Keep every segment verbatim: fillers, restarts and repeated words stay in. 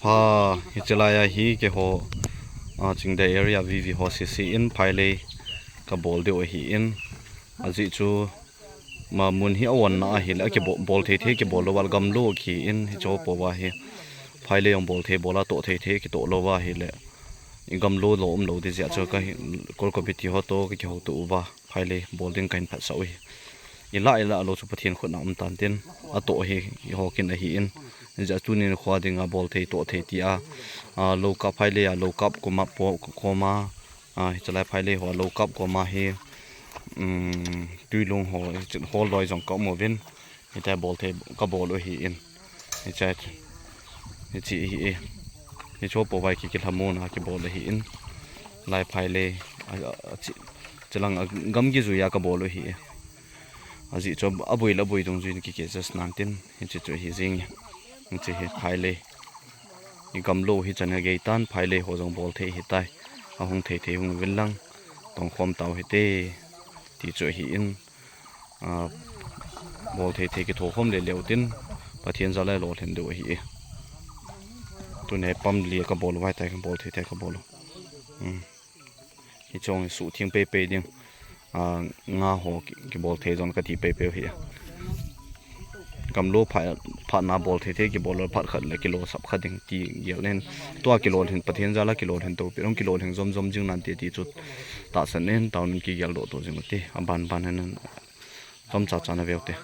Pha, hiche lai a hi keiho, a, Chingdei area V V ho C C in phailei kabol diu ahin. Ajeh chu, ma mun hi a onna ahile, a kibol, bol thei thei kibol lou, a gamlo kihin, hiche ho pou a hi. Phailei jong bol thei bol a, toh thei thei kitoh lou ahile. I gamlo lou umlou ding jeh a chu ka hi, Core Committee ho toh ka kihouto uva. Phailei bol ding kahin phatsah u ahi. I lah, i lah lou chu Pathen khut na um tan tin, atoh hi, i ho kin ahin. Hijeh a tunin kho dinga bol thei, toh thei tia, a, lou kap phailei a, lou kap koma po, koma, a, hiche lai phailei ho, lou kap koma hi, um, Twilung ho, hiche ho loi jong ka um uvin. Hitia bol thei, kabol u ahin. Hiche, hiche hi, hiche ho pou vai ki, kilhamon a kibol ahin. Lai phailei, a, a, chi, chilang a gam kijui a kabol u ahi. Ajeh chu aboi le aboi dungjuiyin kiki adjust nan tin, hiche chu ahi jing e. Hiche hi phailei. I gamlo hi chan a gei tan, phailei ho jong bol thei hitai. Ahung thei thei hung uvin lang. Tongkhom tau hite. Ti chu ahin. A, bol thei thei kitho khom le leu tin, Pathen jal a lolhin diu ahi e. Tuni pam li kabol u vai tai, bol thei thei kabol u. Hmm. Hiche jong suhtheng pei pei ding. A, nga ho ki, kibol thei jong kati pei pei u ahi. Gamlo phat, phat na bol thei thei kibol lou, phat khat le kilo sap kha ding ti gel nen. Tua kilolhin, Pathen jal a kilolhin toh, pi rong kilolhin jom jom jing nante ti chu tahsan nen, taonin kigel doh to jing u te. Aban ban nen. Chomcha cha na veu te.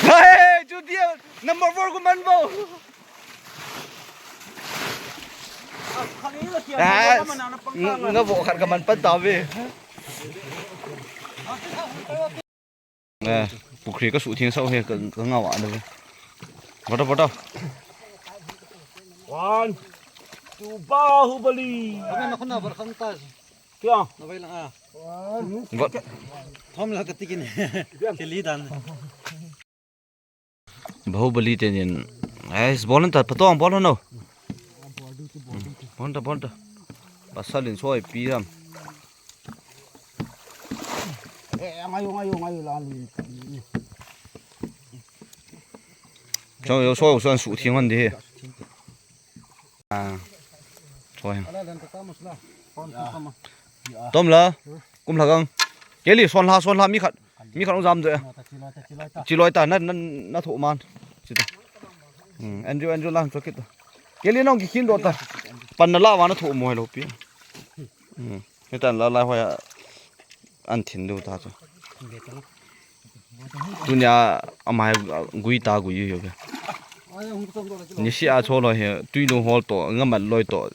Hey, chuti number four ko man bo. Ah, nga vo khat ka man pan ta ve. Eh, pukhri ka suhtheng sau he ka, ka ngau a da ve. Bota, bota. One, two, Bahubali. Kya? Thom la ka tikin. Kili dan. Bahubali te nin. Ais, bol ta, patong, bol no. Bol ta, bol ta. Pasal in soi pi ram. Eh, ngayo, ngayo, ngayo, lang lin. Chong yo, so, so, suhtheng man di. Ah. Choi. Tom la. Kum la gang. Keli son la, son la, mi khat. Mi khat ong jam je. Chiloi ta, na, na, na tho man. Chita. Hmm, Andrew, Andrew lang chokit. Keli nong ki khin do ta. Pan na la wa na tho mo lo pi. Hmm. Hitan la la hoya an thin du ta chu. Tunia amai gui ta gui yu yu. Nisi a cho lo he, Twilung hol to, ngamat loi to.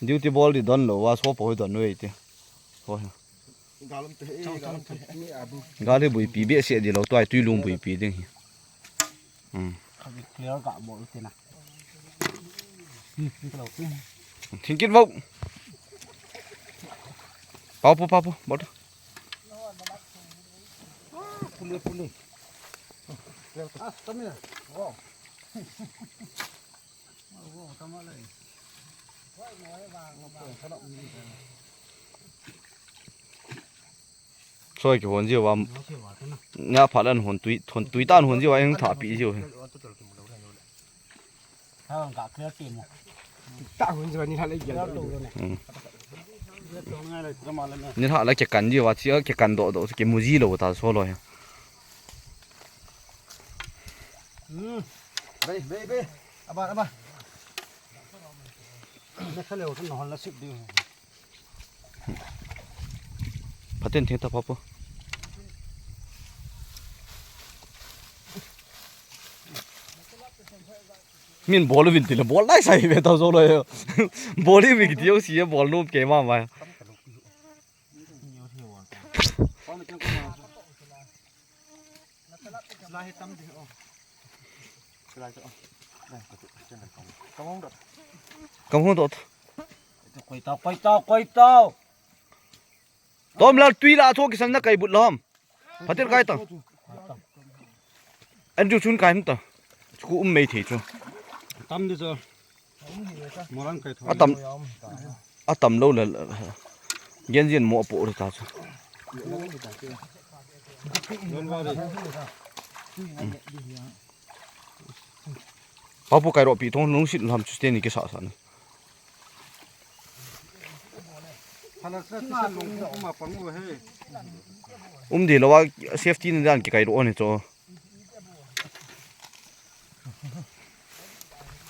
Duty bol di don lo, wa so po don wei te. Ho he. Gal hi buipi behseh di lo, tua Twilung buipi ding hi. Hmm. Clear ka bol tina. Hmm, ni ka lo pi. Thingkit vau. Pau pu, pau pu, bol. Pule, pule. Ah, come here. Wow. Soi ki hon jiu va. Nya pha lan hon tui, hon tui tan hon jiu va, eng tha pi jiu. Ta hon jiu va ni la le gel. Hmm. Ni la la ke kan jiu va, chi ke kan do do, ke mu ji lo ta so lo he. Hmm. Bei, bei, bei. Aba, aba. Na kha leo, na hol na sip diu. Phaten theng ta pha po. Min bol vin ti le bol nai sai ve ta zo lo yo. Bol vin ki diu si bol nu ke ma ma. Kam hung dot. Koi tau, koi tau, koi tau. Tom lal tui la tho kisan na kai but lam. Phaten kai ta. An chu chun kai ta. Chu um mei thei chu. Tam di chu. Moran kai tho. Atam, atam lou le. Gen gen mo po ri ta chu. Don't worry. Papu kai ro pi thong nung sit lam chu te ni ke sa sa ni. Hala sa ti sa lung ko ma pang u he. Um di lo wa safety ni dan ki kai ro ni cho.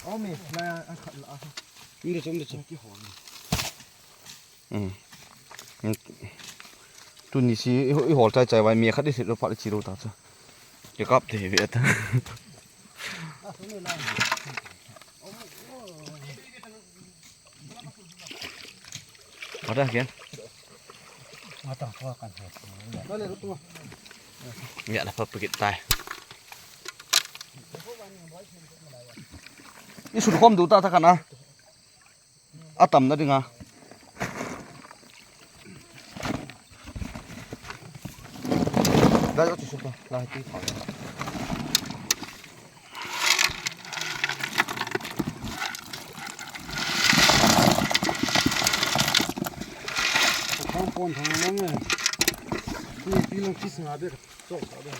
Om ni la a khat la. Ni de chom de chom ki hol. Tuni si i hol chai chai vai mi khat i sit lo phat i chi lo ta cha. Ke kap te ve ta. Ada kian. Ada ko kan he. Ya la pa pikit tai. I sun khom du ta ta kana. Atam na dinga. Dai oti supa la ti pa. Thang pon thang na nge. Ti ti long kis nga de. Chok sa de.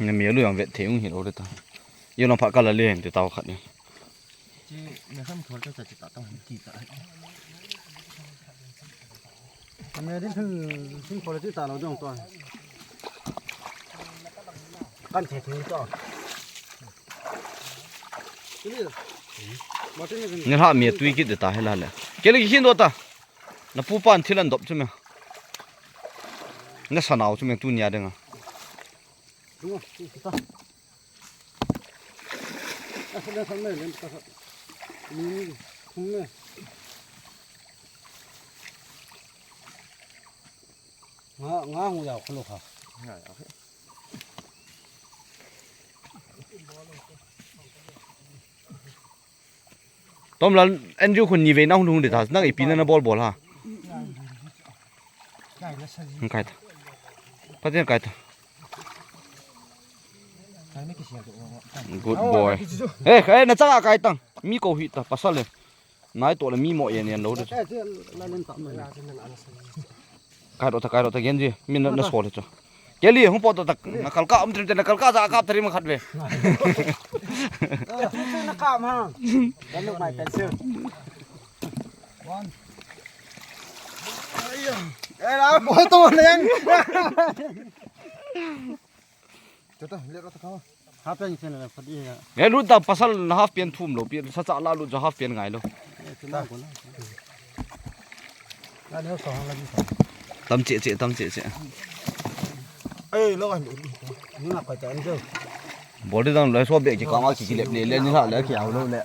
Na mi lu yang vet thei ung hi lo de ta. Yo na pha ka la le hen te tao khat ni. Chi me kham thol cha cha chi ta tang ki ta. Me din thun thun ko le chi ta lo jong to. Kan che thun to. Ni ha mi tui kit de ta he la le. Ke le ki hin do ta. Na pu pan thil an dop chu me. Na sanau chu me tu nia de nga. Dunga, tu ta. Asa le khan le len ta. Ni ni khum me. Nga nga hu ya khlo kha. Nga ya. Tom la Andrew khun ni ve na hung hung de ta nang ipi na na bol bol ha. Kai ta. Patien kai ta. Good boy. Eh, eh, na changa kai tang. Mi ko hi ta pasal le. Nai to le mi mo yen yen lo de. Kai ro ta, kai ro ta, gen ji. Mi na, na sol le cho. Ke li, hung po to tak. Na kal ka, um, trim, na kal ka, ja ka, trim khat ve. Na ka ma. Dan lo mai pencil. One. Eh, la, boy to le. Cho ta, le ro ta ka. Half pant chen la phat i ya. He lut ta pasal na half pant thum lo pi sa cha la lut ja half pant ngai lo. Eh, chen la ko la. La ne so la ni so. Tam che che, tam che che. Ei, lo an. Ni ma ko ta an jo. Bol de dang lo so be ki ka ma ki ki le le le ni la le ki au lo le.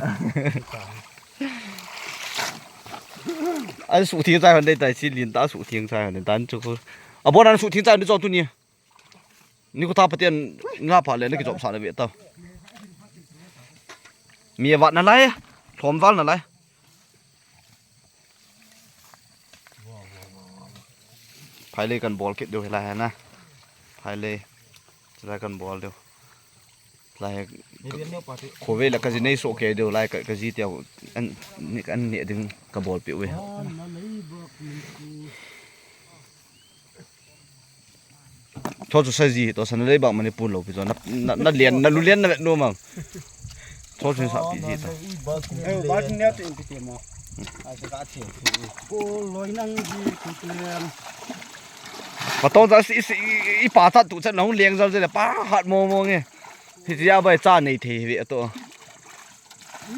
An su thing chai han dei tai chi lin ta su thing chai han dan chu. A bon an su thing chai ni jo tu ni. Ni ko ta Patien na pha le na ki jop sa le ve ta. Mi vat na lai, thom val na lai. Phai le kan bol kit deu hilai na. Phai le. Chulai kan bol deu. Lai. Khove la ka ji nei so ke deu lai ka, ka ji teu an ni kan ne ding ka bol pe ve. Tho chu sa ji to sa na lei bang Manipur lo pi to na, na, na lian, na lu lian na vet no mang. Tho chu sa pi ji to. Eh, ba kin ne tu in pi te mo. Ai sa ka che. Ko loi nang ji ku te. Pa to sa si, si, i, i pa sa tu sa na hung liang sa le pa hat mo mo nge. Hi ji a bai cha nei thei ve to.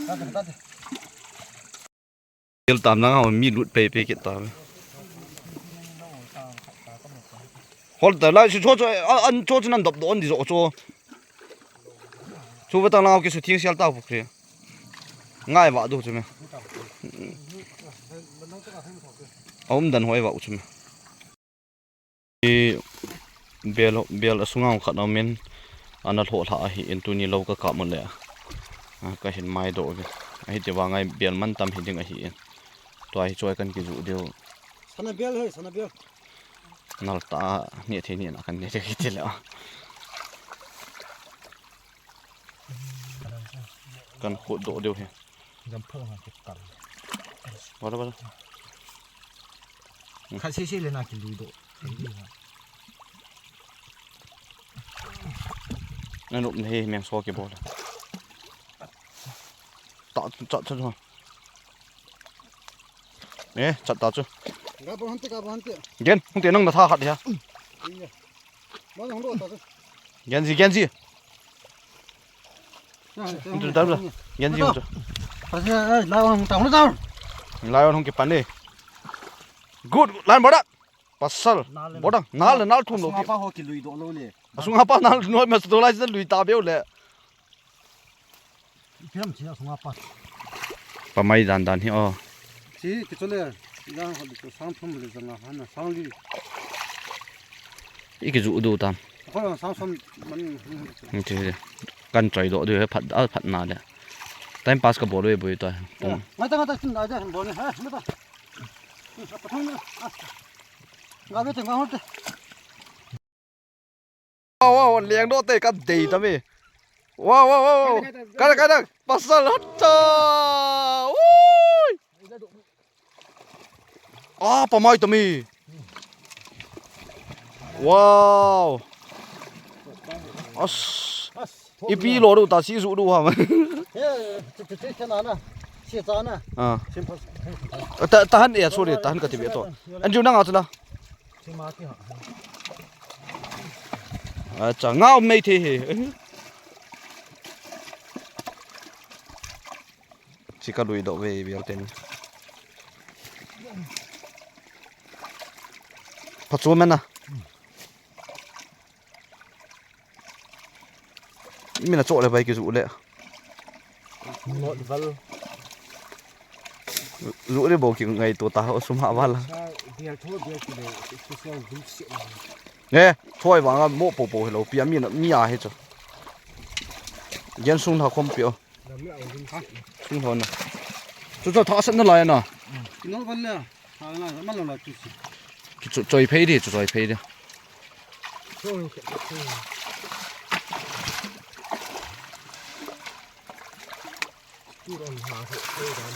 Ka ka ka. Kel tam nang a mi lut pe pe kit ta. Hol ta lai su cho cho an cho cho nan dop don di zo cho. Chu ba tang lang ki su thing sial ta pu kre. Ngai va do chu me. A um dan hoi va u chu me. Bel, bel a sunga khat a um in, ana lhoh lha ahi in tuni lo ka kap mo le. A, ka hin mai doh ve. Ahi ti vang ai bel man tam hi ding ahi in. Tua hi choi kan kiju diu. Sana bel hoi, sana bel. Nal ta ni thei ni na kan ni thei ti le. Kan khut doh diu hi. Jam pho ha ki kal. Wala, wala. Kha si si le na ki lui doh. Na nup na he meng so ki bol. Ta, ta, ta, ta. Eh, chat ta chu. Ga bo hante, ga bo hante. Gen, hung te nang na tha hat ya. Iya. Ba hung do ta chu. Gen ji, gen ji. Hung te ta la. Gen ji hung chu. Pasi, eh, la hung ta, hung ta. La hung ki pan ni. Good, lan bodak. Pasal. Nal le. Bodak, nal le, nal thum lo. Asunga pa ho ki lui doh lo le. Asunga pa nal noi mas doh lai lui ta beu le. Phiam chi asunga pa. Pa mai dan dan hi o. Chi ki chole. Yang ho ki sang thum le janga hana sang li. I ki ju du tam. Ko sang som man. Chi kan choi doh du he phat, a phat na le. Time pass ka bol ve boi ta. Pung. Ngai ta, ngai ta, chin da ja bol ni ha. Ngai ta. Nga ve te, nga ho te. Wow, wow, leng doh te ka dei ta mi. Wow, wow, wow, wow. Ka da, ka da. Pasal hat ta. Ui. Ah, pa mai ta mi. Wow. As. Ipi lo du ta si ju du ha. He, chu, chu, chu, chu na na. Si cha na. Ah. Sim pa. Ta, ta han e, sorry, ta han ka ti be to. An ju na nga chu la. Si ma ti ha. Acha, nga um nei the he. Chi ka lui doh ve bial ten. Phachu mena. Mina cho le bai ki ju le. Not val. Ju le bo ki ngai to ta ho sum ha val. Sa bial tho bial ki le special dum si na. Ne, choi vanga mo po po hello pi a mi na mi a he cho. Gen sung na khom pi o. Sung thon na. Chu chu tha sat na lai na. Kinol ban le. Tha na man lo la chu si. Ki chu choi phei di, chu choi phei di. Chu ron ha ho phei dan.